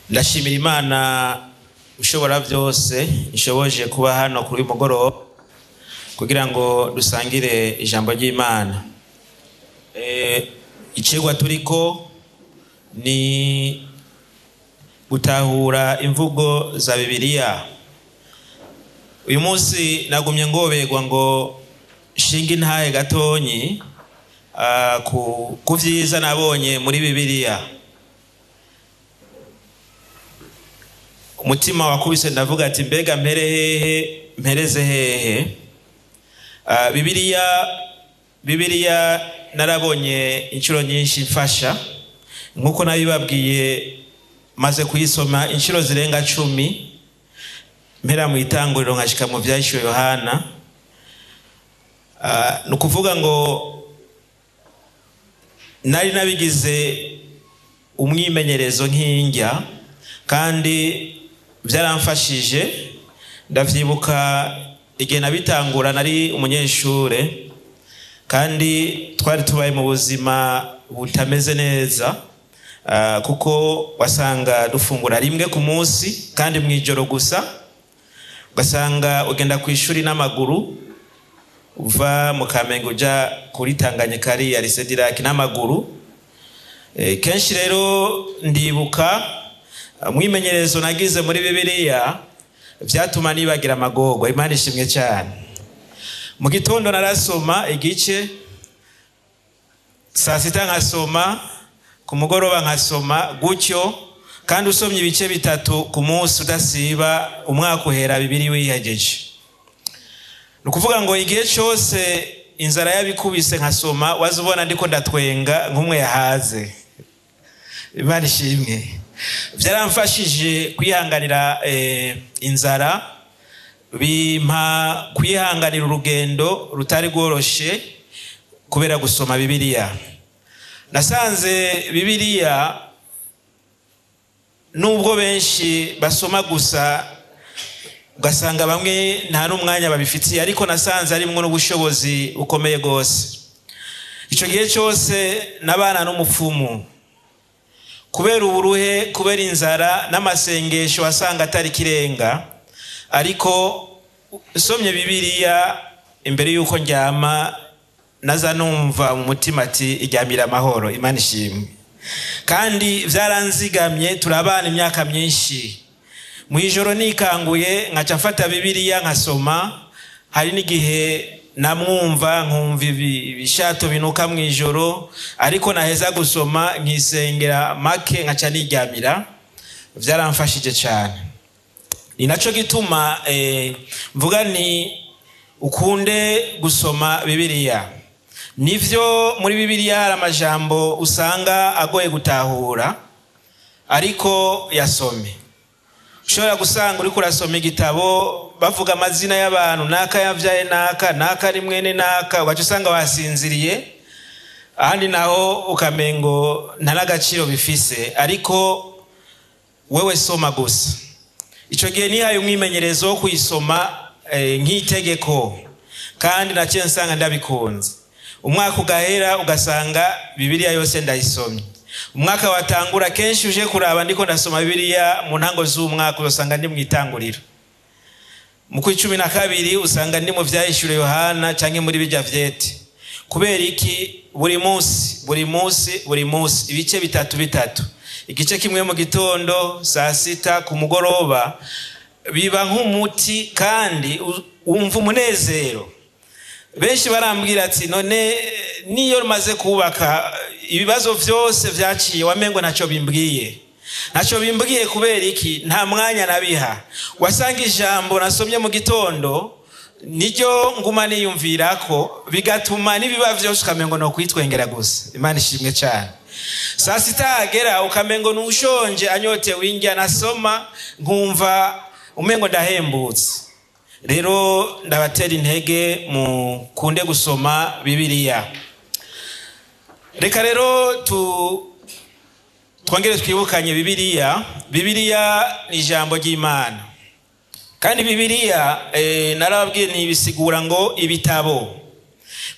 Ndashimira Imana ushobora byose ishoboje kuba hano kuri uyu mugoroba kugira ngo dusangire ijambo ry'Imana. Icigwa turiko ni gutahura imvugo za Bibiliya. Uyu munsi nagumye ngoberwa ngo shinga intahe gatonyi ku vyiza nabonye muri Bibiliya. Umutima wakubise ndavuga ati mbega mpere hehe, mpereze hehe? Bibiliya narabonye inshuro nyinshi mfasha, nkuko nabibabwiye maze kuyisoma inshuro zirenga 10, mpera mu itanguriro nkashika mu Vyahishuwe Yohana. Ni ukuvuga ngo nari nabigize umwimenyerezo nk'indya, kandi byaramfashije. Ndavyibuka igihe nabitangura nari umunyeshure, kandi twari tubaye mu buzima butameze neza, kuko wasanga dufungura rimwe ku munsi kandi mw'ijoro gusa, ugasanga ugenda kw'ishuri n'amaguru, uva mu Kamenge uja kuri Tanganyika hariya Lycée du Lac n'amaguru. Kenshi rero ndibuka umwimenyerezo nagize muri Bibiliya vyatuma nibagira amagorwa. Imana ishimwe cyane. Mu gitondo narasoma igice, saa sita nkasoma, ku mugoroba nkasoma gutyo, kandi usomye ibice 3 ku munsi udasiba, umwaka uhera bibiri wihegeje. Ni ukuvuga ngo igihe cyose inzara yabikubise nkasoma, waza ubona ndiko ndatwenga nk'umwe yahaze. Imana ishimwe. Vyaramfashije kwihanganira inzara, bimpa kwihanganira urugendo rutari rworoshe kubera gusoma Bibiliya. Nasanze Bibiliya nubwo benshi basoma gusa ugasanga bamwe nta n'umwanya babifitiye, ariko nasanze harimwo n'ubushobozi bukomeye gose. Ico gihe cyose nabana n'umupfumu, kubera uburuhe, kubera inzara n'amasengesho wasanga atari kirenga, ariko nsomye Bibiliya imbere yuko ndyama naza numva mu mutima ati iryamira amahoro. Imana ishimwe. Kandi vyaranzigamye, turabana imyaka myinshi. Mw'ijoro nikanguye nkaca mfata Bibiliya nkasoma. Hari n'igihe namwumva nkumva ibishato binuka mw'ijoro, ariko naheza gusoma nkisengera make nkaca niryamira. Vyaramfashije cyane. Ni naco gituma mvuga ni ukunde gusoma Bibiliya. Nivyo muri Bibiliya hari amajambo usanga agoye gutahura, ariko yasome. Ushobora gusanga uriko urasoma igitabo bavuga amazina y'abantu, naka yavyaye naka, naka ari mwene naka, ugaca usanga wasinziriye. Ahandi naho ukamengo nta n'agaciro bifise, ariko wewe soma gusa. Ico gihe nihaye umwimenyerezo wo kuyisoma nk'itegeko, kandi naciye nsanga ndabikunze. Umwaka ugahera ugasanga Bibiliya yose ndayisomye. Umwaka watangura kenshi uje kuraba ndiko ndasoma Bibiliya mu ntango z'umwaka, uzosanga ndi mw'itanguriro. Mu kwa 12 usanga ndi mu Vyahishuwe Yohana canke muri bijya vyete. Kubera iki? Buri munsi, buri munsi, buri munsi ibice 3 3, igice kimwe mu gitondo, saa sita, ku mugoroba, biba nk'umuti kandi wumva umunezero. Benshi barambwira ati none niyo maze kubaka ibibazo vyose vyaciye wamengo ntaco bimbwiye. Ntaco bimbwiye kubera iki? Nta mwanya nabiha. Wasanga ijambo nasomye mu gitondo niryo nguma niyumvirako, bigatuma n'ibiba vyose ukamengo no kwitwengera gusa. Imana ishimwe cyane. Saa sita hagera ukamengo nushonje anyotewe indya, nasoma nkumva umengo ndahembutse. Rero ndabatera intege mukunde gusoma Bibiliya. Reka rero twongere twibukanye Bibiliya. Bibiliya ni ijambo ry'Imana, kandi Bibiliya narababwiye ntibisigura ngo ibitabo.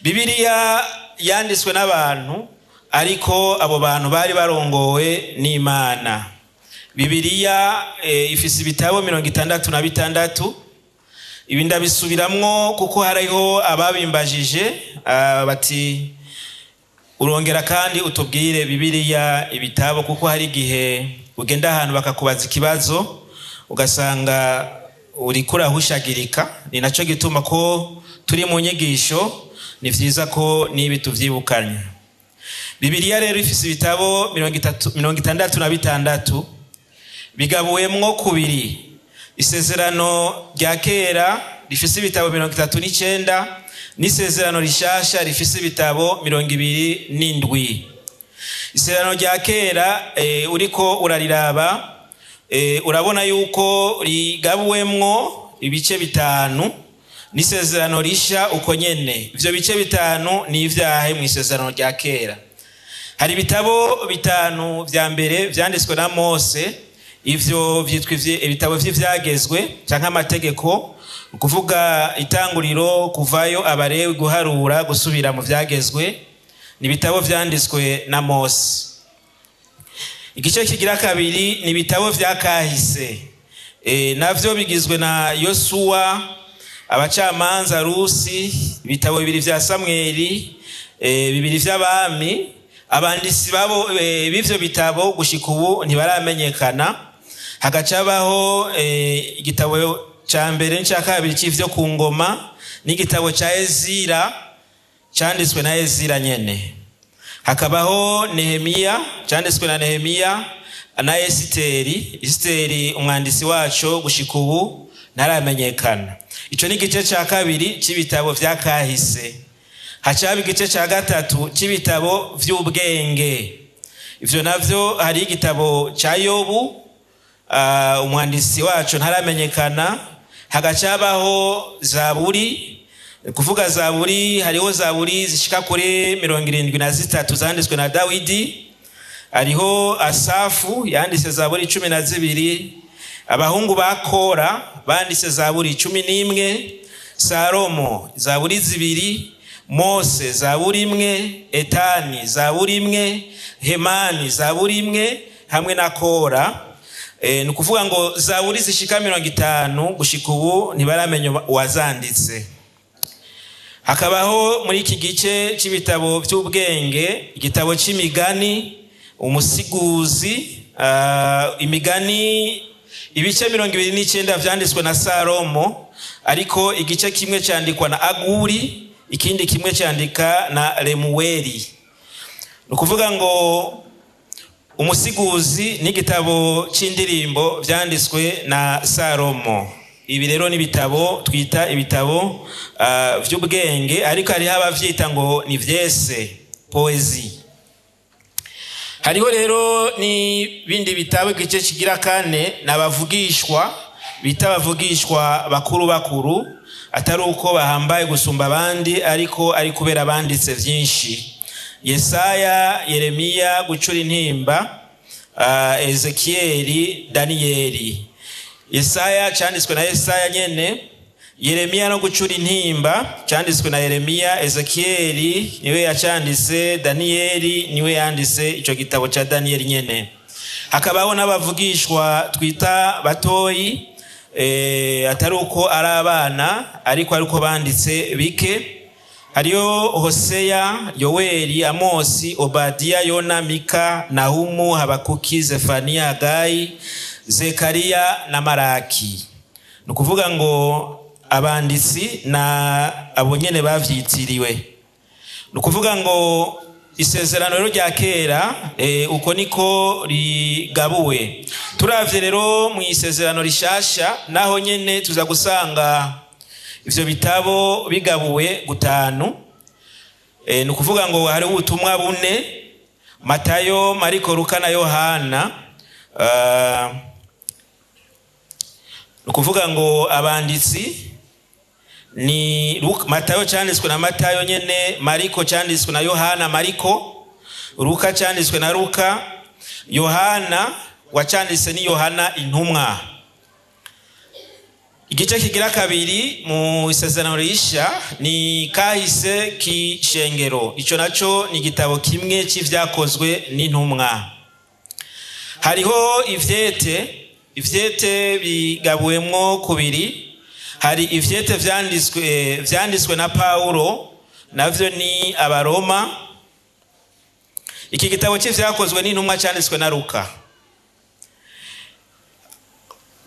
Bibiliya yanditswe n'abantu, ariko abo bantu bari barongowe n'Imana. Bibiliya ifise ibitabo 66. Ibi ndabisubiramwo kuko hariho ababimbajije, bati urongera kandi utubwire Bibiliya ibitabo, kuko hari igihe ugenda ahantu bakakubaza ikibazo ugasanga uriko urahushagirika. Ni naco gituma ko turi mu nyigisho, ni vyiza ko n'ibi tuvyibukanya. Bibiliya rero ifise ibitabo 66, bigabuwemwo kubiri: isezerano rya kera rifise ibitabo 39, n'isezerano rishasha rifise ibitabo 27. Isezerano rya kera, uriko urariraba, urabona yuko rigabuwemwo ibice bitanu, n'isezerano risha uko nyene. Ivyo bice bitanu ni ivyahe? Mu isezerano rya kera hari ibitabo bitanu vya mbere vyanditswe na Mose. Ivyo vyitwa ibitabo vy'ivyagezwe canke amategeko, ukuvuga Itanguriro, Kuvayo, Abarewi, Guharura, gusubira mu Vyagezwe. Ni ibitabo vyanditswe na Mose. Igice kigira kabiri ni ibitabo vya kahise. Navyo bigizwe na Yosuwa, Abacamanza, Rusi, ibitabo bibiri vya Samweli, bibiri vy'Abami. Abanditsi babo b'ivyo bitabo gushika ubu ntibaramenyekana. Hagacabaho igitabo ca mbere n'ica kabiri c'ivyo ku ngoma, n'igitabo ca Ezira canditswe na Ezira nyene. Hakabaho Nehemiya canditswe na Nehemiya, na Esiteri. Esiteri umwanditsi waco gushika ubu ntaramenyekana. Ico ni igice ca kabiri c'ibitabo vya kahise. Hacaba igice ca gatatu c'ibitabo vy'ubwenge. Ivyo navyo hari igitabo ca Yobu, umwanditsi waco ntaramenyekana. Hagacabaho Zaburi. Kuvuga Zaburi, hariho Zaburi zishika kuri 73 zanditswe na Dawidi. Hariho Asafu yanditse Zaburi 12. Abahungu ba Kora banditse Zaburi 11. Salomo Zaburi zibiri. Mose Zaburi imwe. Etani Zaburi imwe. Hemani Zaburi imwe, hamwe na Kora. Ni ukuvuga ngo Zaburi zishika 50 gushika ubu ntibaramenya uwazanditse. Hakabaho muri iki gice c'ibitabo vy'ubwenge igitabo c'Imigani, Umusiguzi, Imigani ibice 29 vyanditswe na Salomo, ariko igice kimwe candikwa na Aguri, ikindi kimwe candika na Lemuweli. Ni ukuvuga ngo Umusiguzi n'igitabo c'Indirimbo vyanditswe na Salomo. Ibi rero ni ibitabo twita ibitabo vy'ubwenge, ariko hariho abavyita ngo ni vyese, poésie. Hariho rero n'ibindi bitabo. Igice kigira kane ni abavugishwa, bita abavugishwa bakuru bakuru, atari uko bahambaye gusumba abandi, ariko ari kubera banditse vyinshi: Yesaya, Yeremiya, Gucura Intimba, Ezekiyeli, Daniyeli. Yesaya canditswe na Yesaya nyene. Yeremiya no Gucura Intimba canditswe na Yeremiya. Ezekiyeli niwe yacanditse. Daniyeli niwe yanditse ico gitabo ca Daniyeli nyene. Hakabaho n'abavugishwa twita batoyi, atari uko ari abana, ariko ari uko banditse bike. Hariyo Hoseya, Yoweri, Amosi, Obadiya, Yona, Mika, Nahumu, Habakuki, Zefaniya, Hagayi, Zekariya na Maraki. Ni ukuvuga ngo abanditsi na abo nyene bavyitiriwe. Ni ukuvuga ngo isezerano rero rya kera, uko niko rigabuwe. Turavye rero mu isezerano rishasha, naho nyene tuza gusanga ivyo bitabo bigabuwe gutanu. Ni ukuvuga ngo hariho ubutumwa bune: Matayo, Mariko, Luka na Yohana. Ni ukuvuga ngo abanditsi ni Matayo cyanditswe na Matayo nyene, Mariko cyanditswe na Yohana Mariko, Luka cyanditswe na Luka, Yohana wacanditse ni Yohana intumwa. Igice kigira kabiri mu isezerano risha ni kahise k'ishengero. Ico naco ni igitabo kimwe c'ivyakozwe n'intumwa. Hariho ivyete bigabuwemwo kubiri. Hari ivyete vyanditswe na Pawulo, navyo ni Abaroma. Iki gitabo c'Ivyakozwe n'Intumwa canditswe na Luka.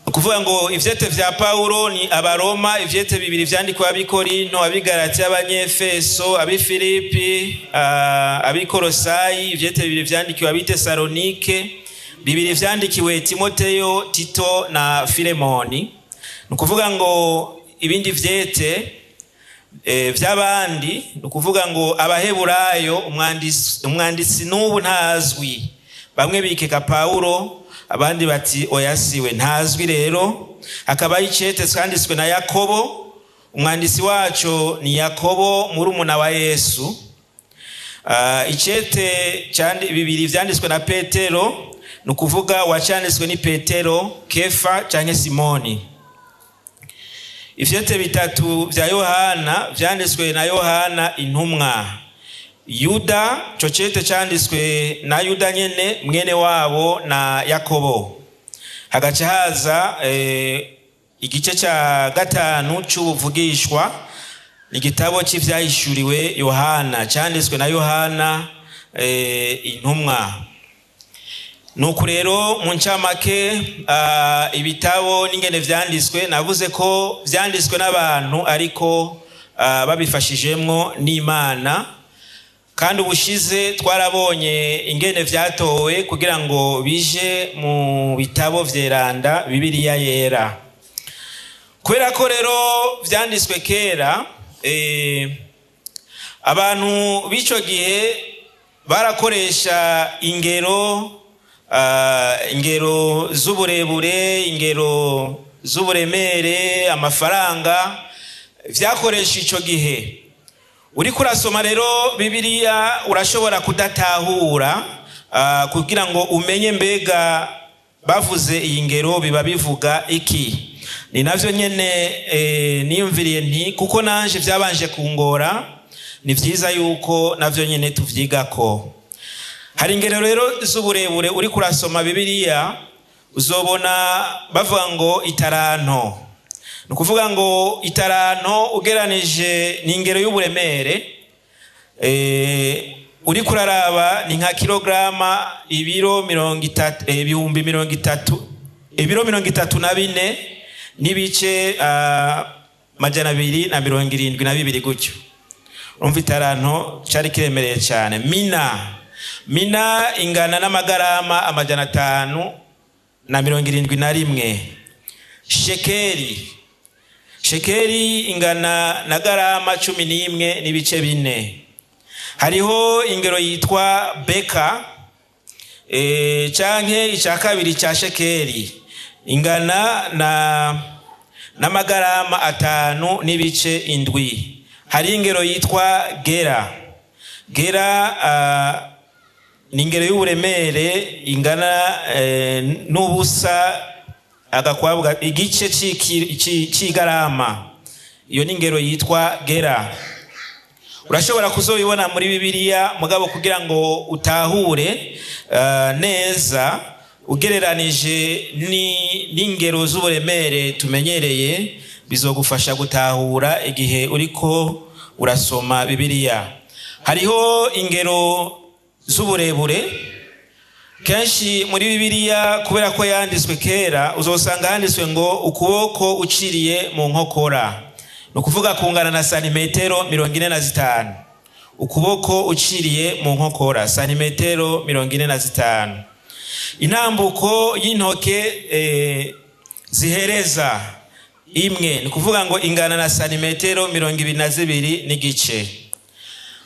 Ukuvuga ngo ivyete vya Pawulo ni Abaroma, ivyete bibiri vyandikiwe Abikorinto, Abigalati, Abanyefeso, Abifilipi, Abikorosayi, ivyete bibiri vyandikiwe Abitesalonike, bibiri vyandikiwe Timoteyo, Tito na Filemoni. Ni ukuvuga ngo ibindi vyete vy'abandi, ni ukuvuga ngo Abaheburayo, umwanditsi n'ubu ntazwi. Bamwe bikeka Pawulo, abandi bati oya siwe, ntazwi. Rero hakaba icete canditswe na Yakobo, umwanditsi waco ni Yakobo murumuna wa Yesu. Icete bibiri vyanditswe na Petero, ni ukuvuga wacanditswe ni Petero, Kefa canke Simoni. Ivyete bitatu vya Yohana vyanditswe na Yohana intumwa. Yuda, ico cete canditswe na Yuda nyene, mwene wabo na Yakobo. Hagaca haza igice ca gatanu c'ubuvugishwa, ni igitabo c'ivyahishuriwe Yohana, canditswe na Yohana intumwa. Nuko rero mu ncamake, ibitabo n'ingene vyanditswe, navuze ko vyanditswe n'abantu ariko babifashijemwo n'Imana. Kandi ubushize twarabonye ingene vyatowe kugira ngo bije mu bitabo vyeranda Bibiliya Yera. Kubera ko rero vyanditswe kera, abantu b'ico gihe barakoresha ingero z'uburebure, ingero z'uburemere, amafaranga vyakoresha ico gihe. Uriko urasoma rero Bibiliya urashobora kudatahura, kugira ngo umenye mbega bavuze iyi ngero biba bivuga iki. Ni navyo nyene niyumviriye nti kuko nanje vyabanje kungora, ni vyiza yuko navyo nyene tuvyigako. Hari ingero rero z'uburebure. Uriko urasoma Bibiliya uzobona bavuga ngo itaranto. Ni ukuvuga ngo itaranto ugeranije ni ingero y'uburemere. Uriko uraraba ni nka kilograma ibiro 30, 30,000, ibiro 34 n'ibice 272 gutyo. Urumva itaranto cari kiremereye cane. Mina ingana n'amagarama 571. Shekeri ingana na garama 11.4. Hariho ingero yitwa beka, canke ica kabiri ca shekeri, ingana na n'amagarama 5.7. Hari ingero yitwa gera. Gera ni ingero y'uburemere ingana n'ubusa agakwabwa igice c'igarama. Iyo ni ingero yitwa gera. Urashobora kuzoyibona muri Bibiliya, mugabo kugira ngo utahure neza ugereranije n'ingero z'uburemere tumenyereye, bizogufasha gutahura igihe uriko urasoma Bibiliya. Hariho ingero z'uburebure kenshi muri Bibiliya. Kubera ko yanditswe kera, uzosanga handitswe ngo ukuboko uciriye mu nkokora, ni ukuvuga kungana na santimetero 45. Ukuboko uciriye mu nkokora, santimetero 45. Intambuko y'intoke zihereza imwe, ni ukuvuga ngo ingana na santimetero 22.5.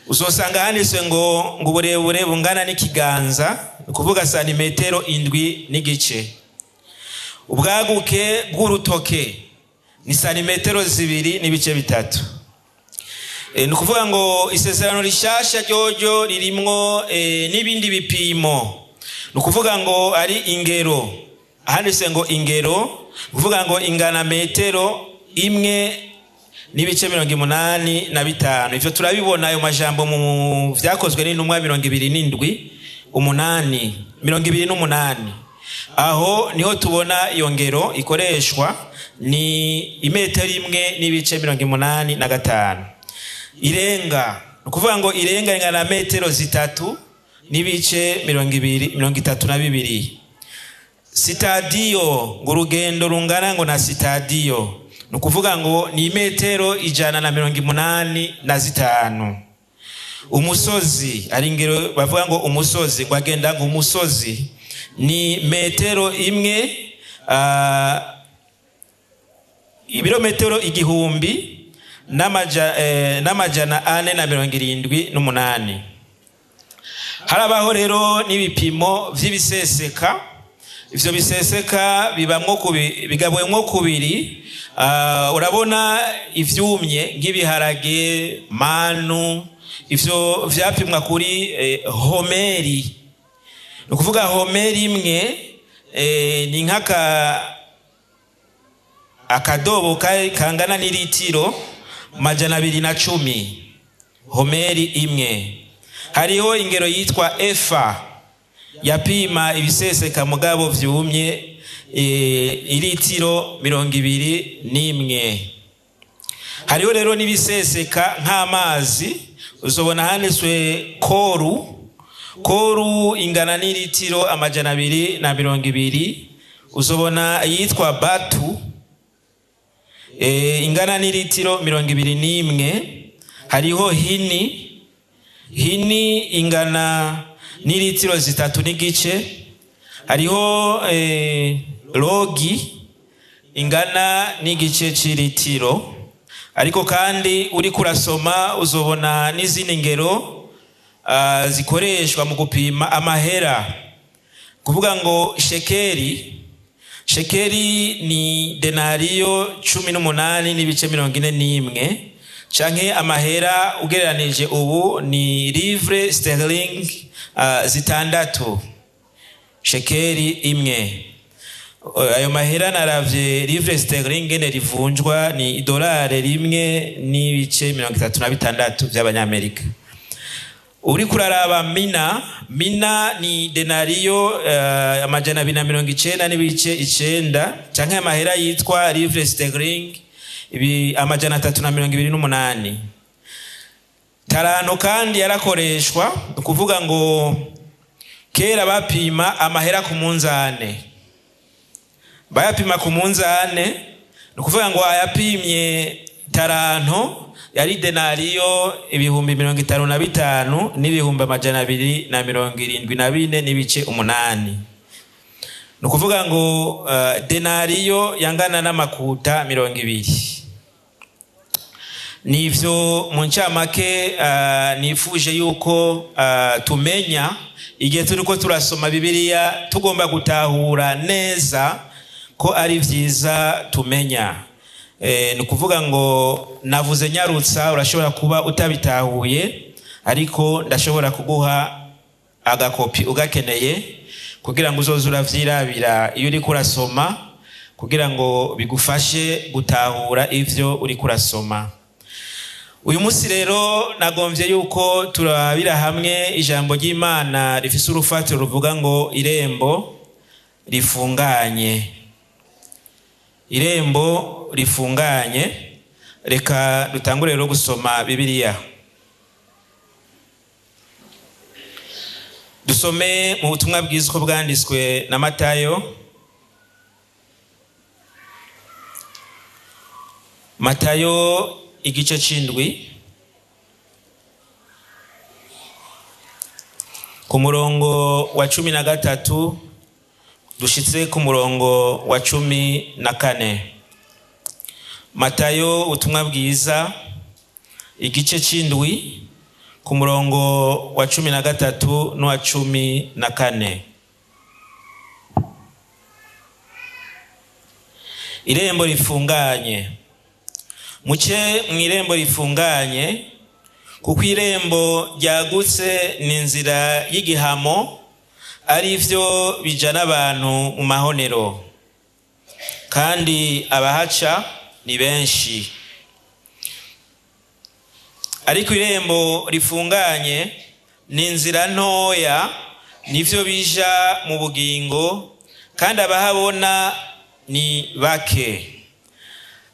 Uzosanga handitswe ngo uburebure bungana n'ikiganza, ni ukuvuga santimetero 7.5. Ubwaguke bw'urutoke ni santimetero 2.3. Ni ukuvuga ngo Isezerano Rishasha ryoryo ririmwo n'ibindi bipimo. Ni ukuvuga ngo ari ingero, ahanditse ngo ingero, ni ukuvuga ngo ingana metero 1.85. Ivyo turabibona ayo majambo mu Vyakozwe n'Intumwa 27:8, 28. Aho niho tubona iyo ngero ikoreshwa ni imetero 1.85. Irenga, ni ukuvuga ngo irenga ingana na metero 3.20, 32. Sitadiyo, ngo urugendo rungana ngo na sitadiyo, ni ukuvuga ngo ni imetero 185. Umusozi, ari ingero bavuga ngo umusozi, ngo agenda ngo umusozi ni metero 1, ibirometero 1478. Harabaho rero n'ibipimo vy'ibiseseka. Ivyo biseseka bibamwo bigabuwemwo kubiri. Urabona ivyumye nk'ibiharage, manu, ivyo vyapimwa kuri homeri. Ni ukuvuga homeri 1 ni nk'aka akadobo kangana n'iritiro 210, homeri 1. Hariho ingero yitwa efa yapima ibiseseka mugabo vyumye, iritiro 21. Hariho rero n'ibiseseka nk'amazi, uzobona handitswe koru. Koru ingana n'iritiro 220. Uzobona yitwa batu, ingana n'iritiro 21. Hariho hini, hini ingana n'iritiro 3.5. Hariho logi ingana n'igice c'iritiro. Ariko kandi uriko urasoma uzobona n'izindi ngero zikoreshwa mu gupima amahera. Kuvuga ngo shekeri, shekeri ni denariyo 18.41, canke amahera ugereranije ubu ni livre sterling 6, shekeri 1. Ayo mahera naravye livre sterling ngene rivunjwa ni idolari 1.36 vy'abanyamerika. Uriko uraraba mina, mina ni denariyo 290.9, canke amahera yitwa livre sterling ibi 328. Tarano kandi yarakoreshwa, ni ukuvuga ngo kera bapima amahera ku munzane, bayapima ku munzane, ni ukuvuga ngo ayapimye taranto yari denariyo 55 274.8. Ni ukuvuga ngo denariyo yangana n'amakuta 20. Nivyo mu ncamake nifuje yuko tumenya igihe turiko turasoma Bibiliya, tugomba gutahura neza ko ari vyiza tumenya. Ni ukuvuga ngo navuze nyarutsa, urashobora kuba utabitahuye, ariko ndashobora kuguha agakopi ugakeneye kugira ngo uzoze uravyirabira iyo uriko urasoma, kugira ngo bigufashe gutahura ivyo uriko urasoma. Uyu munsi rero nagombye yuko turabira hamwe ijambo ry'Imana rifise urufatiro ruvuga ngo irembo rifunganye. Irembo rifunganye. Reka dutangure rero gusoma Bibiliya. Dusome mu butumwa bwiza uko bwanditswe na Matayo. Matayo igice c'indwi ku murongo wa 13 dushitse ku murongo wa 14. Matayo ubutumwa bwiza igice c'indwi ku murongo wa 13 n'uwa 14. Irembo rifunganye. Muce mw'irembo rifunganye, kuko irembo ryagutse ni inzira y'igihamo, arivyo bijana abantu mu mahonero, kandi abahaca ni benshi. Ariko irembo rifunganye ni inzira ntoya, nivyo bija mu bugingo, kandi abahabona ni bake.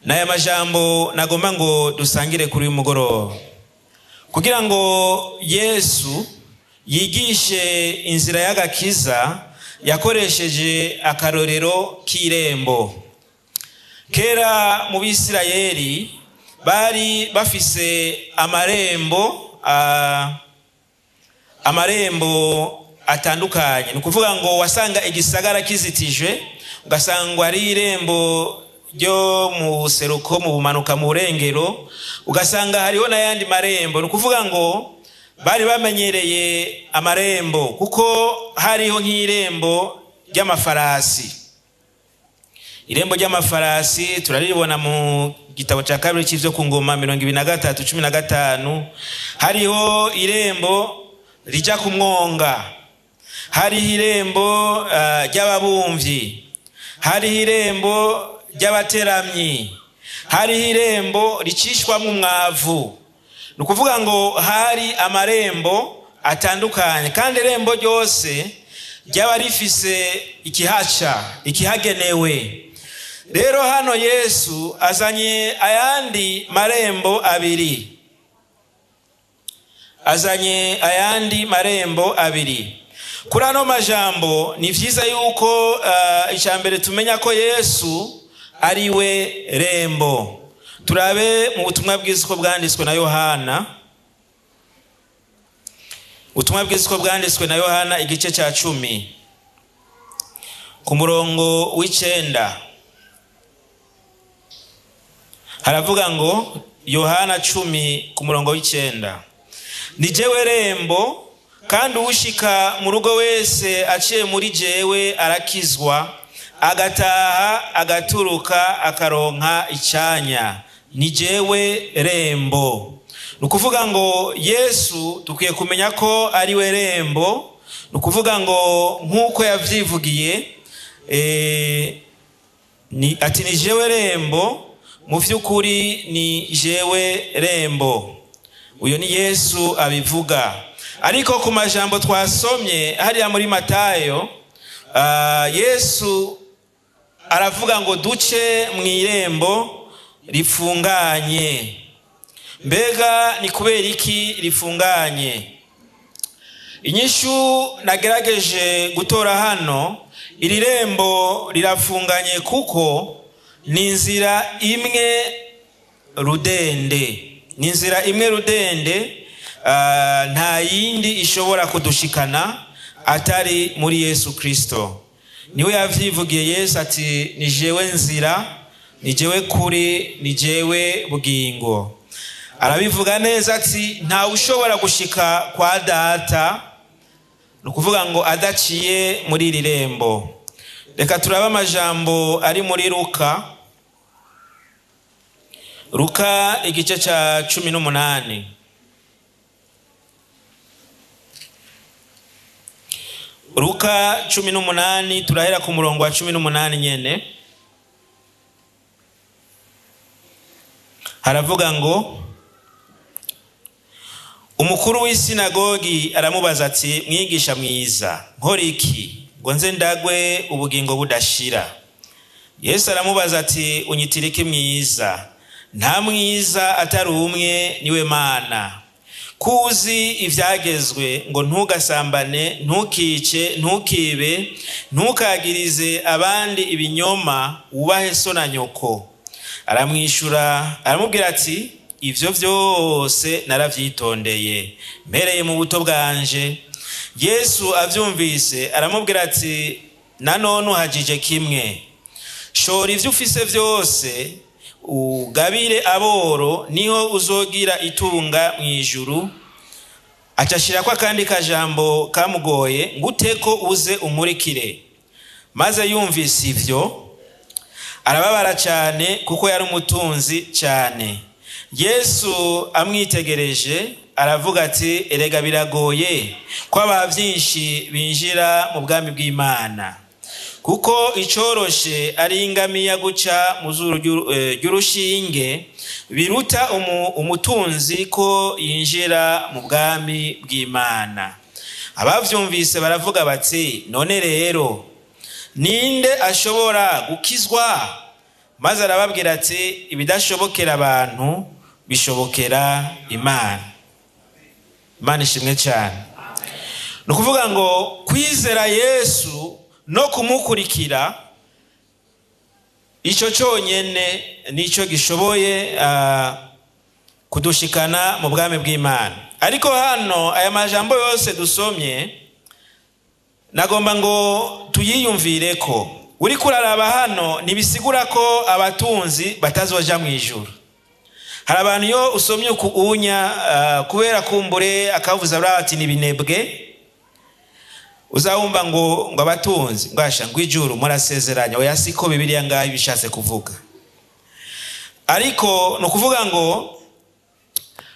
N'aya majambo nagomba ngo dusangire kuri uyu mugoroba, kugira ngo Yesu yigishe inzira y'agakiza, yakoresheje akarorero k'irembo. Kera mu Bisirayeli bari bafise amarembo, amarembo atandukanye. Ni ukuvuga ngo wasanga igisagara kizitijwe, ugasanga ari irembo ryo mu buseruko, mu bumanuka, mu burengero, ugasanga hariho n'ayandi marembo. Ni ukuvuga ngo bari bamenyereye amarembo, kuko hariho nk'irembo ry'amafarasi. Irembo ry'amafarasi turaribona mu gitabo cya kabiri cy'ibyo ku ngoma 23:15. Hariho irembo rijya ku mwonga, hariho irembo ry'ababumvyi, hariho irembo ry'abateramyi, hariho irembo ricishwamo umwavu. Ni ukuvuga ngo hari amarembo atandukanye, kandi irembo ryose ryaba rifise ikihaca, ikihagenewe. Rero hano Yesu azanye ayandi marembo abiri, azanye ayandi marembo abiri. Kuri ano majambo ni vyiza yuko icya mbere tumenya ko Yesu ari we rembo. Turabe mu butumwa bwiza uko bwanditswe na Yohana. Ubutumwa bwiza uko bwanditswe na Yohana, igice cya 10, ku murongo w'9, haravuga ngo, Yohana 10 ku murongo w'9: "Ni jewe rembo, kandi uwushika mu rugo wese aciye muri jewe arakizwa, agataha, agaturuka, akaronka icyanya. Ni jewe rembo." Ni ukuvuga ngo Yesu dukwiye kumenya ko ari we rembo. Ni ukuvuga ngo nk'uko yabyivugiye ati: "Ni jewe rembo." Mu by'ukuri ni jewe rembo. Uyu ni Yesu abivuga. Ariko ku majambo twasomye hariya muri Matayo, Yesu aravuga ngo duce mu irembo rifunganye. Mbega ni kubera iki rifunganye? Inyishu nagerageje gutora hano: iri rembo rirafunganye kuko ni inzira imwe rudende, ni inzira imwe rudende, nta yindi ishobora kudushikana atari muri Yesu Kristo. Niwe yavyivugiye Yesu ati: "Ni jewe nzira, ni jewe kuri, ni jewe bugingo." Arabivuga neza ati: "Ntawe ushobora gushika kwa Data", ni ukuvuga ngo adaciye muri iri rembo. Reka turabe amajambo ari muri Luka, Luka igice cya 18. Luka 18, turahera ku murongo wa 18 nyene. Haravuga ngo: Umukuru w'isinagogi aramubaza ati: "Mwigisha mwiza, nkora iki ngo nze ndagwe ubugingo budashira?" Yesu aramubaza ati: "Unyitira iki mwiza? Nta mwiza atari umwe, niwe Mana. Kuzi ibyagezwe ngo: ntugasambane, ntukice, ntukibe, ntukagirize abandi ibinyoma, wubahe so na nyoko." Aramwishyura aramubwira ati: "Ibyo byose narabyitondeye mpereye mu buto bwanje." Yesu abyumvise aramubwira ati: "Nanone uhagije kimwe: shora ibyo ufise byose ugabire aboro, niho uzogira itunga mu ijuru." Aca ko akandi kajambo kamugoye: "Ngute ko uze umurikire." Maze yumvise ibyo arababara cyane, kuko yari umutunzi cyane. Yesu amwitegereje aravuga ati: "Erega biragoye ko aba byinshi binjira mu bwami bw'Imana, kuko icoroshe ari ingamiya guca mu zuru ry'urushinge, biruta umutunzi ko yinjira mu bwami bw'Imana." Abavyumvise baravuga bati: "None rero Ninde ashobora gukizwa? Maze arababwira ati: "Ibidashobokera abantu bishobokera Imana." Imana ishimwe cyane. Ni ukuvuga ngo kwizera Yesu no kumukurikira, icyo cyonyine nicyo gishoboye kudushikana mu bwami bw'Imana. Ariko hano aya majambo yose dusomye, nagomba ngo tuyiyumvire ko uri kuraraba hano, ntibisigura ko abatunzi batazoja mu ijuru. Hari abantu iyo usomye uku unya, kubera kumbure akavuza ati ni binebwe, uzawumva ngo abatunzi ngo asha ngo ijuru murasezeranya. Oya, siko Bibiliya ngaho ibishatse kuvuga. Ariko ni ukuvuga ngo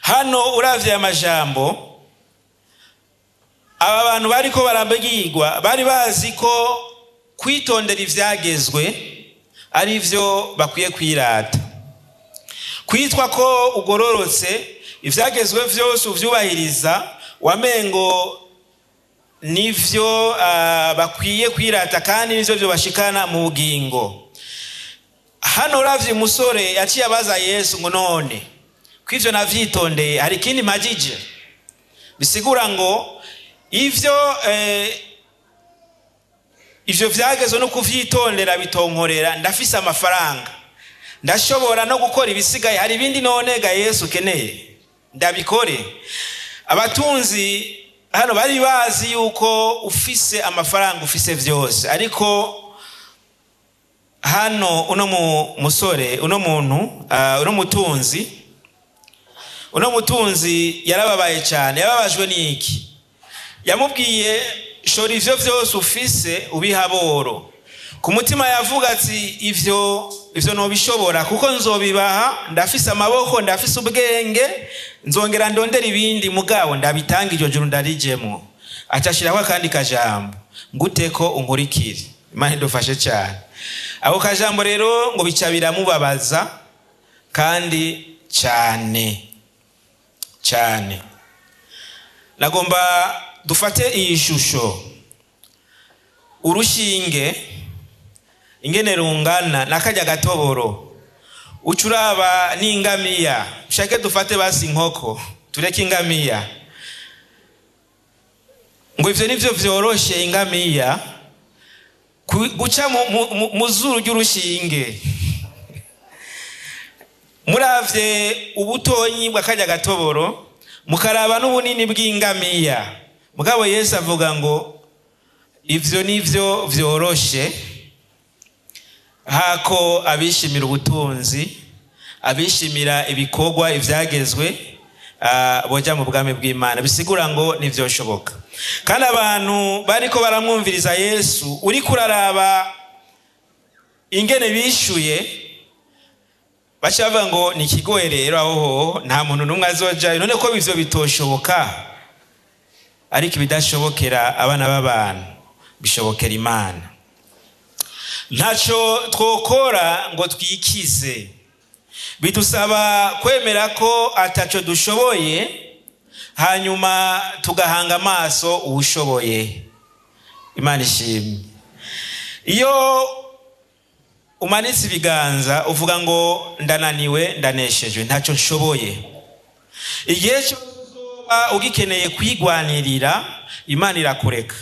hano uravye aya majambo, aba bantu bariko barabwirwa bari bazi ko kwitondera ivyagezwe ari vyo bakwiye kwirata, kwitwa ko ugororotse, ivyagezwe vyose uvyubahiriza, wamengo nivyo bakwiye kwirata kandi nivyo vyobashikana mu bugingo. Hano uravye umusore yaciye abaza Yesu ngo: "None ko ivyo navyitondeye, hari ikindi mpagije?" Bisigura ngo ivyo vyagezwe no kuvyitondera bitonkorera, ndafise amafaranga, ndashobora no gukora ibisigaye. Hari ibindi none ga Yesu ukeneye ndabikore? Abatunzi hano bari bazi yuko ufise amafaranga ufise vyose. Ariko hano uno musore, uno muntu, uno mutunzi yarababaye cyane. Yababajwe n'iki? Yamubwiye: "Shora ivyo vyose ufise ubiha aboro." Ku mutima yavuga ati: Ivyo nobishobora, kuko nzobibaha, ndafise amaboko, ndafise ubwenge, nzongera ndondera ibindi, mugabo ndabitanga, iryo juru ndarijemwo." Acashiraho akandi kajambo: "Ngute ko unkurikire." Imana idufashe cyane. Ako kajambo rero ngo bica biramubabaza kandi cyane cyane. Nagomba dufate iyi shusho: urushinge ingene rungana n'akarya gatoboro, uca uraba n'ingamiya. Ushake dufate basi inkoko, tureke ingamiya, ngo ivyo nivyo vyoroshe ingamiya guca mu zuru ry'urushinge. Muravye ubutonyi bw'akarya gatoboro, mukaraba n'ubunini bw'ingamiya, mugabo Yesu avuga ngo ivyo nivyo vyoroshe, hako abishimira ubutunzi, abishimira ibikorwa, ivyagezwe, boja mu bwami bw'Imana. Bisigura ngo ntivyoshoboka. Kandi abantu bariko baramwumviriza Yesu, uriko uraraba ingene bishuye, baca bavuga ngo ni ikigoye rero, aho hoho nta muntu n'umwe azojayo. None ko ivyo bitoshoboka? Ariko ibidashobokera abana b'abantu bishobokera Imana. Ntaco twokora ngo twikize. Bidusaba kwemera ko ataco dushoboye, hanyuma tugahanga amaso uwushoboye. Imana ishimwe. Iyo umanitse ibiganza uvuga ngo: "Ndananiwe, ndaneshejwe, ntacyo nshoboye." Igihe cyose uzoba ugikeneye kwigwanirira, Imana irakureka.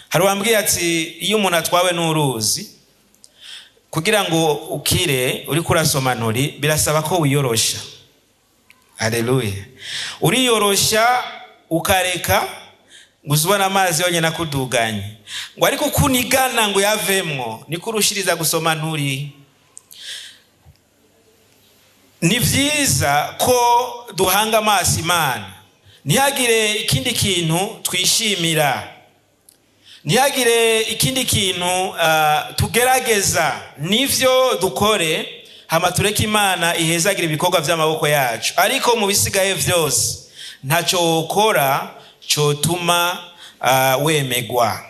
Hari uwambwiye ati: "Iyo umuntu atwawe n'uruzi, kugira ngo ukire uriko urasoma nturi, birasaba ko wiyorosha." Haleluya! Uriyorosha ukareka ngo uzubone amazi yonyine akuduganye, ngo ariko ukunigana ngo uyavemwo niko urushiriza gusoma nturi. Ni vyiza ko duhanga amaso Imana, ntihagire ikindi kintu twishimira, ntihagire ikindi kintu tugerageza. Nivyo dukore, hama tureke Imana ihezagira ibikorwa vy'amaboko yacu. Ariko mu bisigaye vyose ntaco wokora cotuma wemegwa.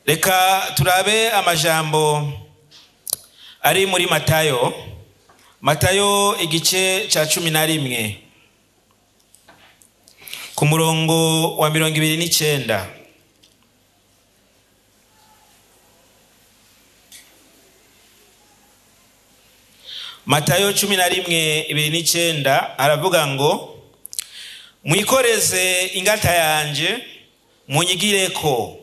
Reka turabe amajambo ari muri Matayo, Matayo igice ca 11, ku murongo wa 29. Matayo 11:29 aravuga ngo: "Mwikoreze ingata yanje, munyigireko,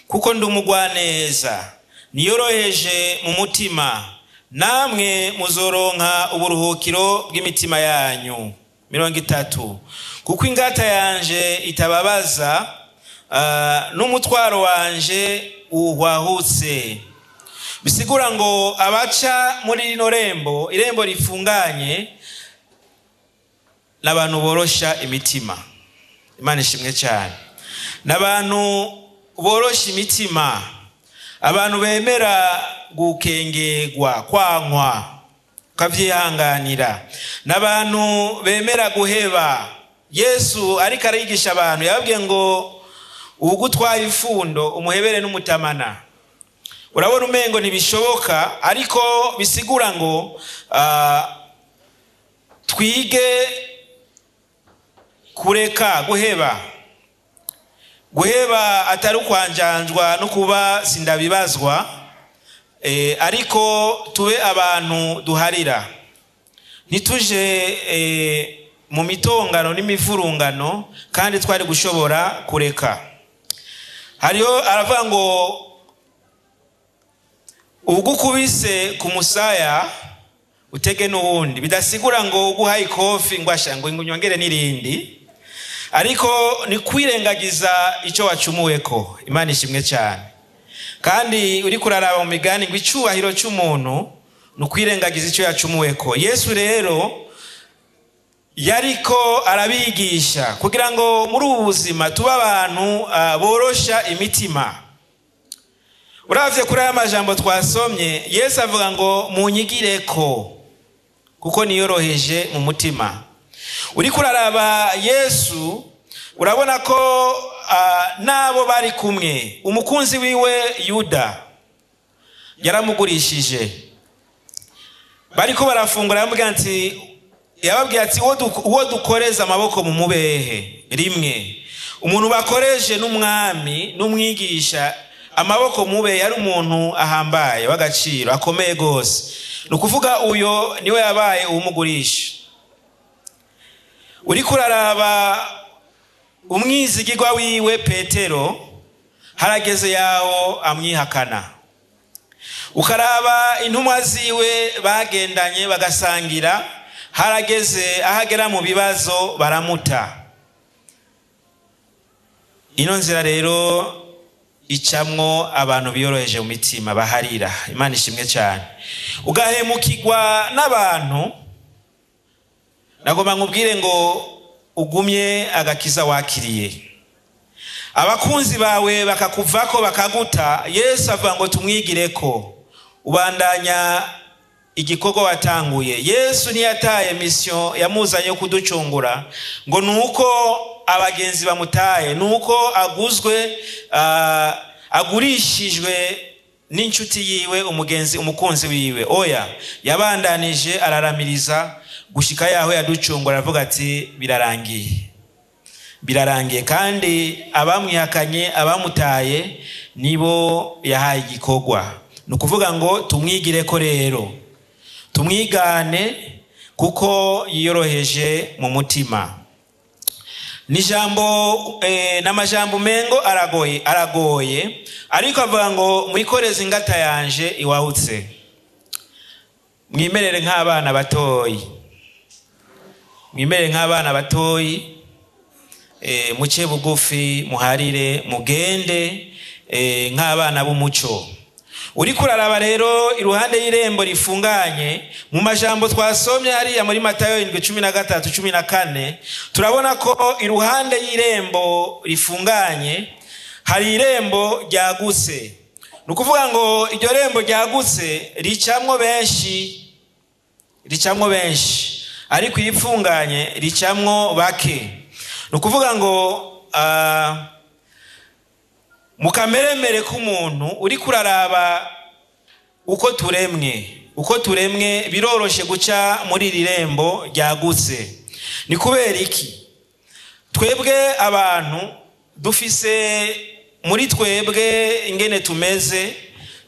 kuko ndi umugwaneza, niyoroheje mu mutima, namwe muzoronka uburuhukiro bw'imitima yanyu." 30: "Kuko ingata yanje itababaza, n'umutwaro wanje uhwahutse." Bisigura ngo abaca muri rino rembo, irembo rifunganye, n'abantu borosha imitima. Imana ishimwe cyane. N'abantu borosha imitima, abantu bemera gukengerwa, kwankwa, ukavyihanganira, n'abantu bemera guheba. Yesu ariko arigisha abantu, yababwiye ngo: "Uwugutwaye ifundo umuhebere n'umutamana." Urabona umengo ntibishoboka, ariko bisigura ngo twige kureka, guheba. Guheba atari ukwanjanjwa no kuba sindabibazwa, ariko tube abantu duharira, ntituje mu mitongano n'imivurungano kandi twari gushobora kureka. Hariho aravuga ngo: "Ugukubise ku musaya utege n'uwundi." Bidasigura ngo uguhaye ikofi ngo asha ngo unyongere n'irindi, ariko ni kwirengagiza icyo wacumuweko. Imana ishimwe cyane. Kandi uri kuraraba mu migani ngo icyubahiro cy'umuntu ni ukwirengagiza icyo yacumuweko. Yesu rero yariko arabigisha kugira ngo muri ubu buzima tube abantu borosha imitima. Uravye kuri aya majambo twasomye, Yesu avuga ngo: "Munyigireko, kuko niyoroheje mu mutima." Uriko uraraba Yesu, urabona ko n'abo bari kumwe, umukunzi wiwe Yuda yaramugurishije, bariko barafungura, yamubwira ati, yababwiye ati: "Uwo dukoreza amaboko mu mubehe rimwe." Umuntu bakoreje n'umwami n'umwigisha amaboko mube, yari umuntu ahambaye w'agaciro akomeye rwose. Ni ukuvuga uyo niwe yabaye uwumugurisha. Uriko uraraba umwizigirwa wiwe Petero, harageze yaho amwihakana. Ukaraba intumwa ziwe bagendanye bagasangira, harageze ahagera mu bibazo baramuta. Ino nzira rero icamwo abantu biyoroheje mu mitima, baharira. Imana ishimwe cyane. Ugahemukirwa n'abantu, nagomba nkubwire ngo ugumye agakiza wakiriye. Abakunzi bawe bakakuvako, bakaguta, Yesu avuga ngo tumwigireko, ubandanya igikorwa watanguye. Yesu ntiyataye mission yamuzanye yo kuducungura ngo nuko abagenzi bamutaye, nuko aguzwe, agurishijwe n'inshuti yiwe, umugenzi, umukunzi wiwe. Oya, yabandanije araramiriza gushika yaho yaducungura, aravuga ati: "Birarangiye, birarangiye." Kandi abamwihakanye, abamutaye, nibo yahaye igikorwa. Ni ukuvuga ngo tumwigire ko rero, tumwigane, kuko yiyoroheje mu mutima. Ni ijambo n'amajambo umengo aragoye, aragoye, ariko avuga ngo: "Mwikoreze ingata yanje iwahutse, mwimerere nk'abana batoyi, mwimerere nk'abana batoyi, muce bugufi, muharire, mugende nk'abana b'umuco." Uriko uraraba rero iruhande y'irembo rifunganye, mu majambo twasomye hariya muri Matayo 7:13, 14, turabona ko iruhande y'irembo rifunganye hari irembo ryagutse. Ni ukuvuga ngo iryo rembo ryagutse ricamwo benshi, ricamwo benshi, ariko irifunganye ricamwo bake. Ni ukuvuga ngo mu kameremere k'umuntu, uriko uraraba uko turemwe, uko turemwe, biroroshe guca muri iri rembo ryagutse. Ni kubera iki? Twebwe abantu dufise muri twebwe ingene tumeze,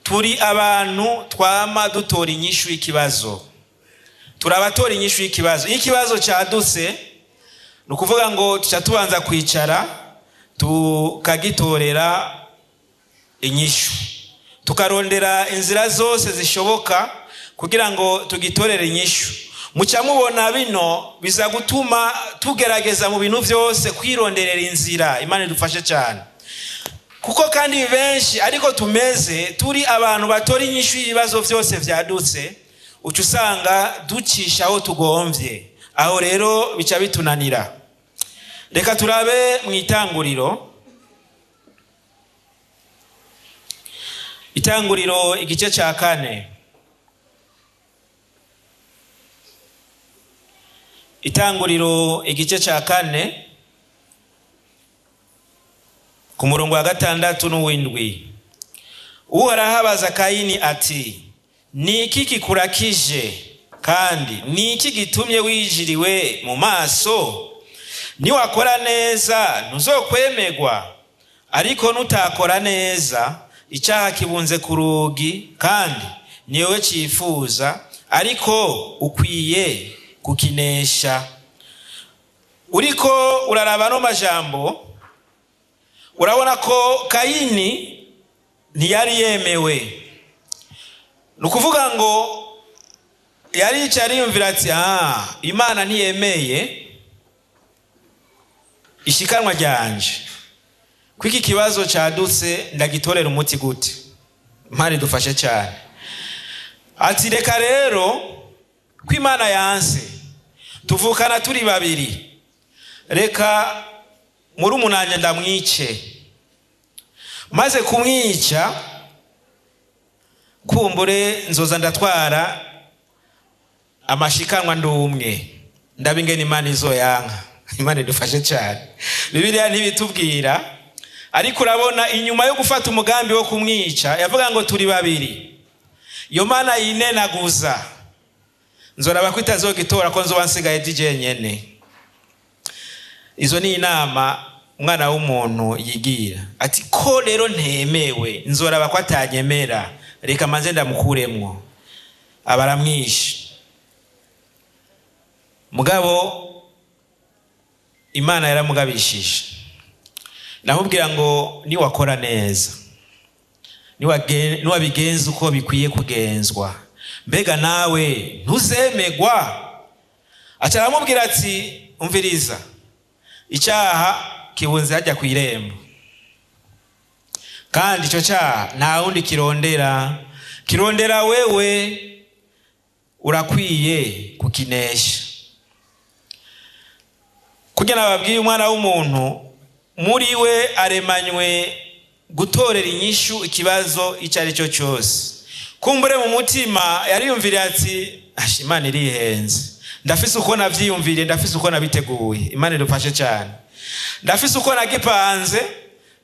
turi abantu twama dutora inyishu y'ikibazo. Turabatora inyishu y'ikibazo. Iyo ikibazo cyadutse, ni ukuvuga ngo tuca tubanza kwicara tukagitorera inyishu, tukarondera inzira zose zishoboka kugira ngo tugitorere inyishu. Muca mubona bino biza gutuma tugerageza mu bintu byose kwironderera inzira. Imana idufashe cyane, kuko kandi benshi ariko tumeze turi abantu batora inyishu y'ibibazo byose byadutse, uca usanga ducisha aho tugombye. Aho rero bica bitunanira. Reka turabe mu Itanguriro, Itanguriro igice cya 4. Itanguriro igice cya 4 ku murongo wa 6 n'uw'indwi. Uhoraho abaza Kayini ati: "Ni iki kikurakije, kandi ni iki gitumye wijiriwe mu maso? Niwakora neza ntuzokwemerwa, ariko nutakora neza icyaha kibunze ku rugi, kandi niwe cyifuza, ariko ukwiye kukinesha." Uriko uraraba no majambo, urabona ko Kayini ntiyari yemewe. Ni ukuvuga ngo yari yicaye ariyumvira ati: "Ah, Imana ntiyemeye ishikanwa ryanje, ko iki kibazo cyadutse ndagitorera umuti gute?" Imana idufashe cyane. Ati: "Reka rero ko Imana yanse, tuvukana turi babiri, reka muri umunanje ndamwice. Maze kumwica, kumbure nzoza ndatwara amashikanwa ndumwe, ndaba ingene Imana izoyanka." Imana idufashe cyane. Bibiliya ntibitubwira, ariko urabona inyuma yo gufata umugambi wo kumwica yavuga ngo: "Turi babiri, iyo Mana yinenaguza nzoraba ko itazogitora, ko nzoba nsigaye ndi nyene." Izo ni inama umwana w'umuntu yigira, ati: "Ko rero ntemewe, nzoraba ko atanyemera, reka maze ndamukuremwo." Aba aramwishe. Mugabo Imana yaramugabishije, namubwira ngo: "Niwakora neza, niwabigenza uko bikwiye kugenzwa, mbega nawe ntuzemegwa?" Aca aramubwira ati: "Umviriza, icyaha kibunze hajya ku irembo, kandi icyo cyaha nta wundi kirondera, kirondera wewe, urakwiye kukinesha." Kugira nababwiye, umwana w'umuntu muri we aremanywe gutorera inyishu ikibazo icyo ari cyo cyose. Kumbure mu mutima yariyumviriye ati: "Asha, Imana irihenze, ndafise uko navyiyumviriye, ndafise uko nabiteguye." Imana idufashe cyane. "Ndafise uko nagipanze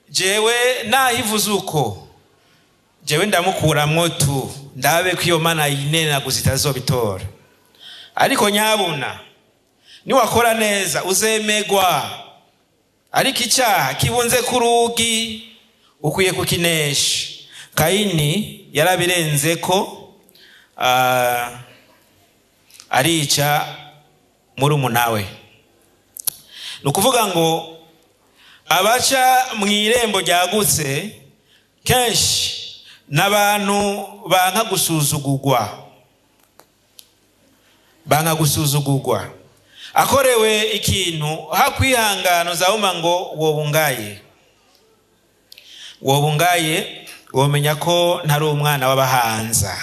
jewe, nahivuze uko jewe ndamukuramwo tu, ndabe ko iyo Mana yinenaguza itazobitora. Ariko nyabuna niwakora neza uzemegwa, ariko icyaha kibunze ku rugi, ukwiye kukinesha." Kayini yarabirenze ko arica murumuna we. Ni ukuvuga ngo abaca mu irembo ryagutse kenshi n'abantu banka gusuzugurwa, banka gusuzugurwa. Akorewe ikintu hakwihangana, uzabuma ngo wobungaye, wobungaye, womenya ko ntari umwana w'abahanza.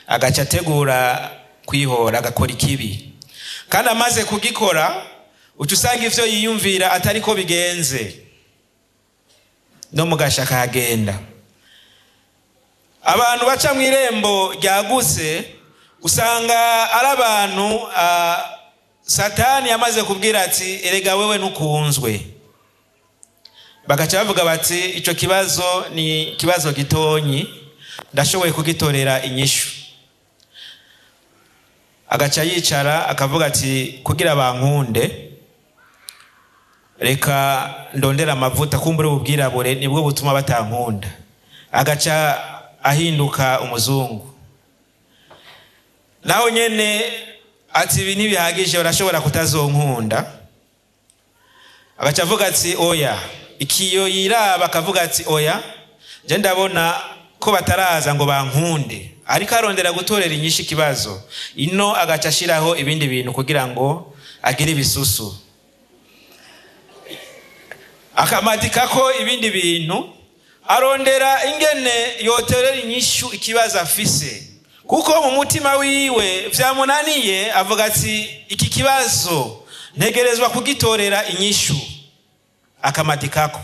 Agaca ategura kwihora, agakora ikibi, kandi amaze kugikora uca usanga ivyo yiyumvira atari ko bigenze, no mu gasha akahagenda. Abantu baca mu irembo ryagutse usanga ari abantu Satani yamaze kubwira ati: "Erega wewe ntukunzwe." Bagaca bavuga bati: "Ico kibazo ni ikibazo gitonyi, ndashoboye kugitorera inyishu." Agaca yicara akavuga ati: "Kugira bankunde, reka ndondera amavuta, kumbura ubwirabure nibwo butuma batankunda." Agaca ahinduka umuzungu. Naho nyene ati ibi ntibihagije, barashobora kutazonkunda. Agaca avuga ati oya, ikiyo yiraba akavuga ati oya, je ndabona ko bataraza ngo bankunde, ariko arondera gutorera inyishu ikibazo ino, agaca ashiraho ibindi bintu kugira ngo agire ibisusu, akamadikako ibindi bintu, arondera ingene yoterera inyishu ikibazo afise, kuko mu mutima wiwe vyamunaniye. Avuga ati iki kibazo ntegerezwa kugitorera inyishu, akamadikako.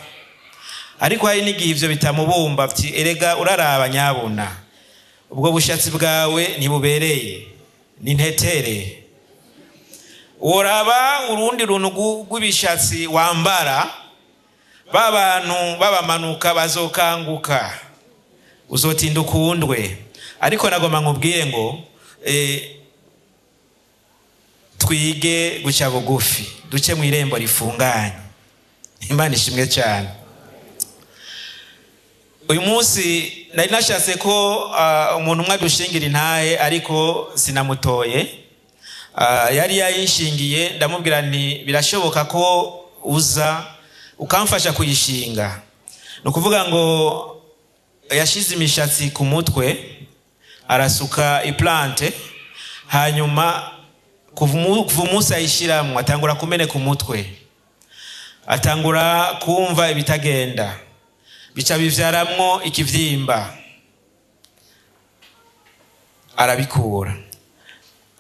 Ariko hari n'igihe ivyo bitamubumba, ati erega uraraba nyabuna, ubwo bushatsi bwawe ntibubereye, ni ntetere. Woraba urundi runtu rw'ibishatsi wambara, ba bantu babamanuka bazokanguka, uzotinda ukundwe. Ariko nagomba nkubwire ngo twige guca bugufi, duce mu irembo rifunganye. Imana ishimwe cyane. Uyu munsi nari nashatse ko umuntu umwe adushingira intahe, ariko sinamutoye. Yari yayinshingiye, ndamubwira nti birashoboka ko uza ukamfasha kuyishinga. Ni ukuvuga ngo yashize imishatsi ku mutwe, arasuka iplante, hanyuma kuva umunsi ayishiramwo atangura kumeneka umutwe, atangura kumva ibitagenda, bica bivyaramwo ikivyimba, arabikura.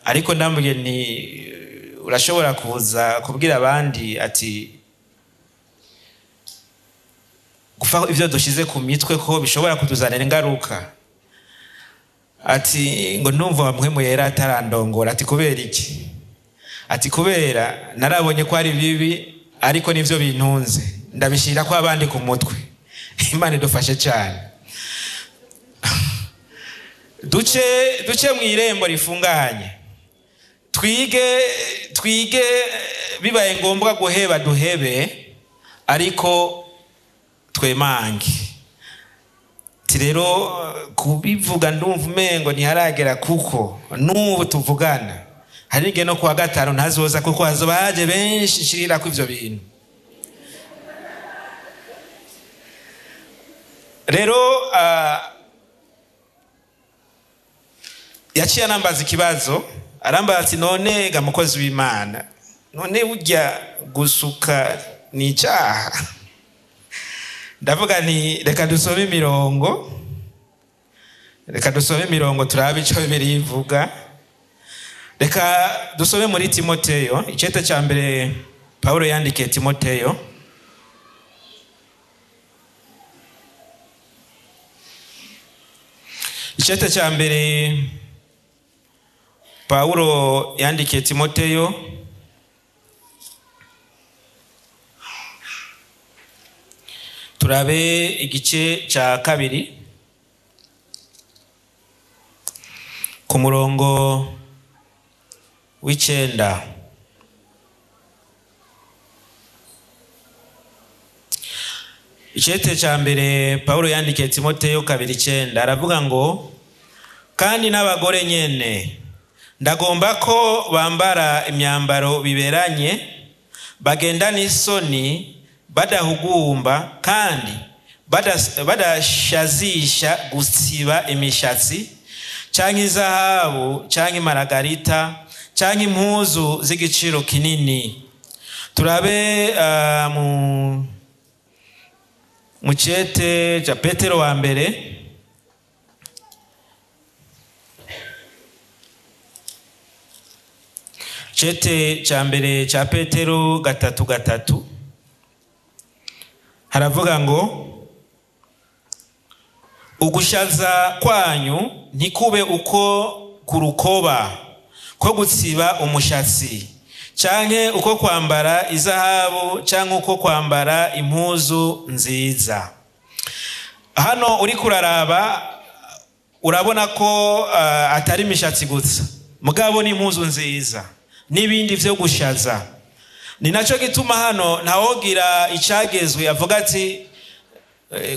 Ariko ndamubwiye nti urashobora kuza kubwira abandi ati gufa ivyo dushize ku mitwe ko bishobora kutuzanira ingaruka. Ati ngo ndumva Mpwemu Yera atarandongora. Ati kubera iki? Ati kubera narabonye ko ari bibi, ariko nivyo bintunze, ndabishira ko abandi ku mutwe. Imana idufashe cyane, duce mu irembo rifunganye, twige, bibaye ngombwa guheba duhebe, ariko twemange. Ati rero kubivuga ndumva umengo ntiharagera, kuko n'ubu tuvugana hari n'igihe no kuwa gatanu ntazoza, kuko hazoba haje benshi nshirira ko ivyo bintu. Rero yaciye anambaza ikibazo, arambaza ati none ga mukozi w'Imana, none burya gusuka ni icaha? Ndavuga nti reka dusome imirongo, reka dusome imirongo turabe ico Bibiliya ivuga. Reka dusome muri Timoteyo, icete ca mbere Pawulo yandikiye Timoteyo, icete ca mbere Pawulo yandikiye Timoteyo, turabe igice ca 2 ku murongo w'9. Icete ca mbere Pawulo yandikiye Timoteyo 2:9, aravuga ngo kandi n'abagore nyene ndagomba ko bambara imyambaro biberanye, bagendana isoni, badahugumba, kandi badashazisha gutsiba imishatsi canke izahabu canke imaragarita canke impuzu z'igiciro kinini. Turabe mu cete ca Petero wa mbere, cete ca mbere ca Petero 3:3, haravuga ngo ugushaza kwanyu ntikube uko kurukoba ko gutsiba umushatsi, canke uko kwambara izahabu, canke uko kwambara impuzu nziza. Hano uri kuraraba urabona ko atari imishatsi gusa, mugabo ni impuzu nziza n'ibindi vyo gushaza. Ni naco gituma hano ntawogira icagezwe avuga ati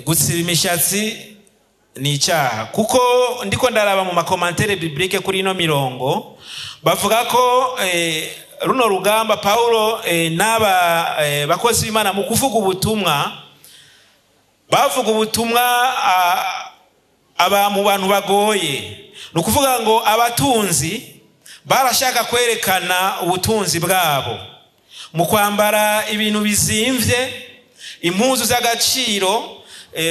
gutsiba imishatsi Ni icyaha, kuko ndiko ndaraba mu ma commentaires bibliques kuri ino mirongo, bavuga ko runo rugamba Paulo n'aba bakozi b'Imana mu kuvuga ubutumwa, bavuga ubutumwa aba mu bantu bagoye. Ni ukuvuga ngo abatunzi barashaka kwerekana ubutunzi bwabo mu kwambara ibintu bizimvye, impuzu z'agaciro,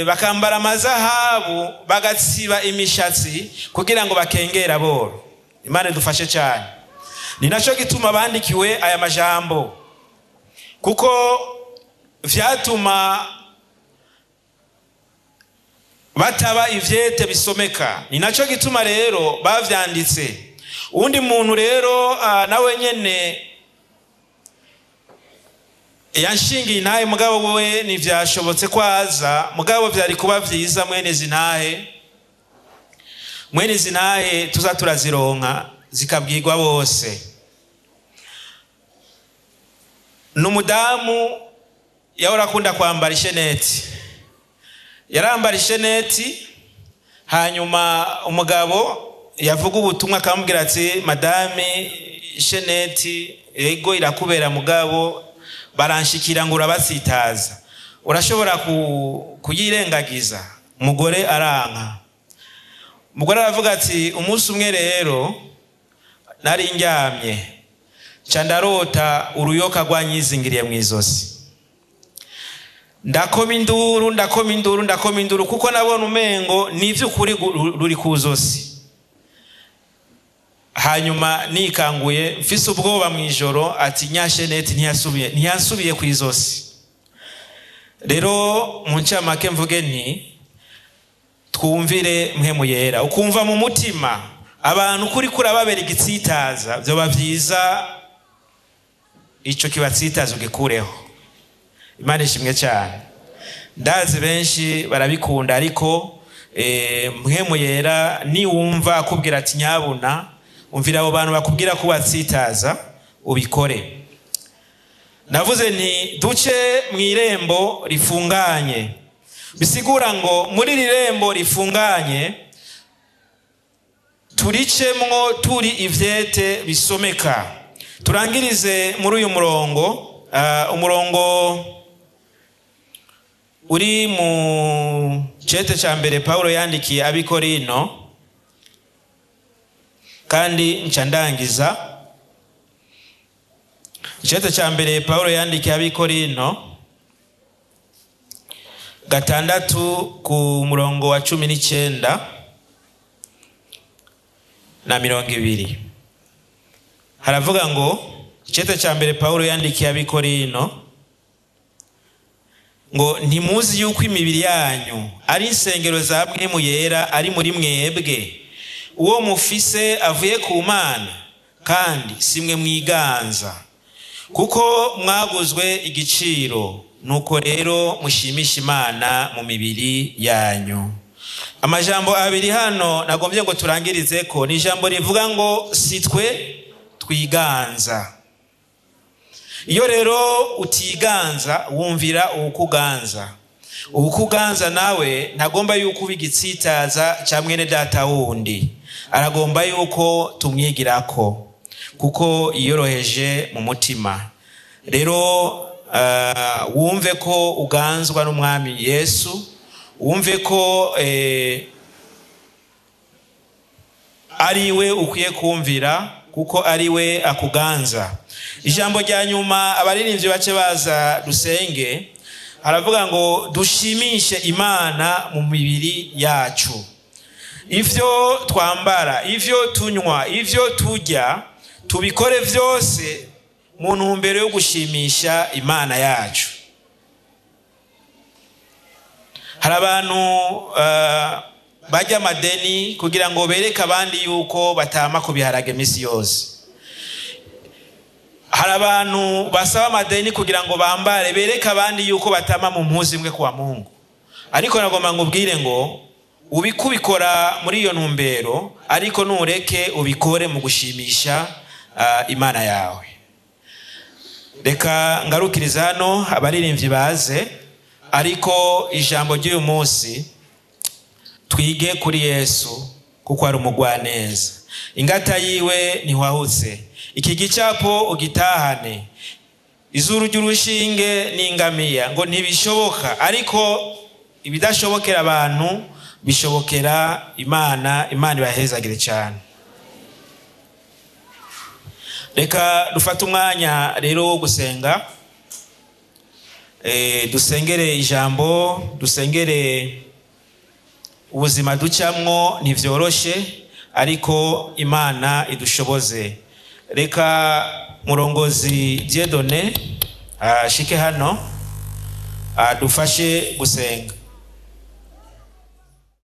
bakambara amazahabu, bagatsiba imishatsi kugira ngo bakengera boro. Imana idufashe cyane. Ni nacyo gituma bandikiwe aya majambo, kuko vyatuma bataba ivyete bisomeka. Ni nacyo gituma rero bavyanditse. Uwundi muntu rero nawe nyene yanshingiye intahe, mugabo we ntivyashobotse ko aza, mugabo vyari kuba vyiza. Mwene izi ntahe tuza turazironka zikabwirwa bose. Ni umudamu yahora akunda kwambara isheneti, yarambara isheneti. Hanyuma umugabo yavuga ubutumwa akamubwira ati: "Madame, isheneti ego irakubera, mugabo baranshikira ngo urabatsitaza, urashobora kuyirengagiza?" Umugore aranka. Umugore aravuga ati: "Umunsi umwe rero nari ndyamye, nca ndarota uruyoka rwanyizingiriye mu izosi. Ndakoma induru, ndakoma induru, ndakoma induru, kuko nabona umengo ni iby'ukuri ruri ku zosi. Hanyuma nikanguye mfise ubwoba mu ijoro," ati, "nyasheneti ntiyasubiye ku izosi." Rero mu ncamake mvuge nti: twumvire Mpwemu Yera. Ukumva mu mutima abantu kuri kurababera igitsitaza, byoba byiza ico kibatsitaza ugikureho. Imana ishimwe cyane. Ndazi benshi barabikunda, ariko Mpwemu Yera niwumva akubwira ati: "Nyabuna umvira abo bantu bakubwira ko batsitaza," ubikore. Navuze nti duce mu irembo rifunganye, bisigura ngo muri iri rembo rifunganye turicemwo turi ivyete bisomeka. Turangirize muri uyu murongo, umurongo uri mu cete ca mbere Paulo yandikiye Abikorino, kandi nca ndangiza. Icete ca mbere Paulo yandikiye Abikorino 6, ku murongo wa 19 na 20, haravuga ngo: icete ca mbere Paulo yandikiye Abikorino ngo: "Ntimuzi yuko imibiri yanyu ari insengero za Mpwemu Yera ari muri mwebwe, uwo mufise avuye ku Mana? Kandi si mwe mwiganza, kuko mwaguzwe igiciro. Nuko rero mushimisha Imana mu mibiri yanyu." Amajambo abiri hano nagombye ngo turangirize ko ni ijambo rivuga ngo si twe twiganza. Iyo rero utiganza, wumvira uwukuganza. Uwukuganza nawe ntagomba yuko uba igitsitaza cya mwene data wundi, aragomba yuko tumwigirako kuko yiyoroheje mu mutima. Rero wumve ko uganzwa n'Umwami Yesu, wumve ko ari we ukwiye kumvira kuko ari we akuganza. Ijambo rya nyuma, abaririmbyi bace baza dusenge, haravuga ngo dushimishe Imana mu mibiri yacu. Ivyo twambara, ivyo tunywa, ivyo turya, tubikore vyose mu ntumbero yo gushimisha Imana yacu. Hari abantu bajya amadeni kugira ngo bereke abandi yuko batama ku biharage iminsi yose. Hari abantu basaba amadeni kugira ngo bambare, bereke abandi yuko batama mu mpuzu imwe kuwa Mungu. Ariko nagomba ngubwire ngo ubikubikora muri iyo ntumbero, ariko nureke ubikore mu gushimisha Imana yawe. Reka ngarukiriza hano, abaririmbyi baze, ariko ijambo ry'uyu munsi Twige kuri Yesu kuko ari umugwaneza, ingata yiwe ntihwahutse. Iki gicapo ugitahane, izuru ry'urushinge n'ingamiya, ngo ntibishoboka, ariko ibidashobokera abantu bishobokera Imana. Imana ibahezagire cyane. Reka dufate umwanya rero wo gusenga, dusengere ijambo, dusengere ubuzima ducamwo. Ntibyoroshe, ariko Imana idushoboze. Reka murongozi Dieudonné ashike hano adufashe gusenga.